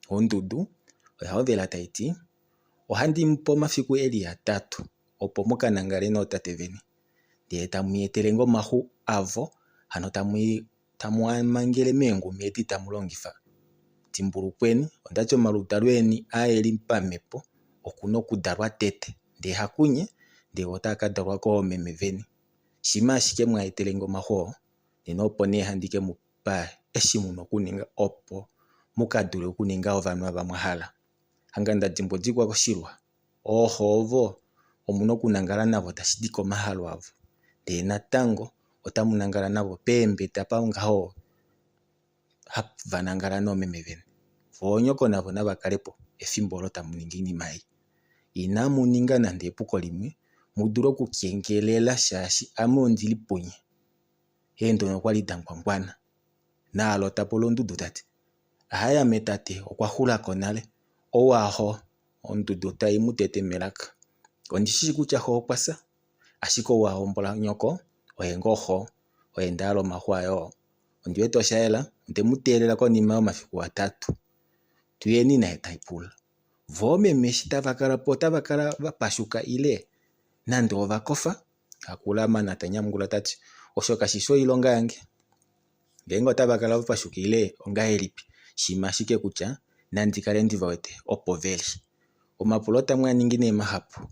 Ondudu oya hovela tai ti, Ohandi mu pe omafiku e li atatu opo mu ka nangale nootate veni, ndee tamu etele nge omaxu avo, hano tamu a mangele meengumi edi tamu longifa. Dimbulukweni, onda ti omaludalo eni aa e li pamhepo oku na okudalwa tete, ndee hakunye, ndee otaa ka dalwa koomeme veni. Shimha ashike mwa etele nge omaxu oo, nena opo nee handi ke mu pa eshi mu na okuninga opo mu ka dule okuninga ovanhu ava mwa hala. Hanga nda dimbwa odikwa koshilwa. Ooxo ovo omu na okunangala navo tashi di komahalo avo, ndee natango otamu nangala navo peembeta pangaho hava nangala noomeme veni. Vo oonyoko navo nava kale po efimbo olo tamu ningi oinima ei. Inamu ninga nande epuko limwe mu dule okukengelela shaashi ame ondi li punye. Eendono okwa li da ngwangwana. Naalo ta pula ondudu ta ti, Ahaye ame tate okwa xula ko nale. Ou a xo, ondudu tai mu tete melaka. Ondi shi shi kutya xo okwa fya, ashike ou a hombola nyoko oye ngoo xo, oye nda hala omaxu aye oo. Ondi wete osha yela, onde mu teelela konima yomafiku atatu. Tuyeni naye ta pula. Vo oomeme eshi tava kala po otava kala va pashuka ile nande ova kofa? Hakulamana ta nyamukula ta ti, Osho kashi fi oilonga yange. Ngeenge otava kala va pashuka ile ongahelipi, shimha ashike kutya nandi kale ndi va wete opo ve li. Omapulo otamu a ningi nee mahapu.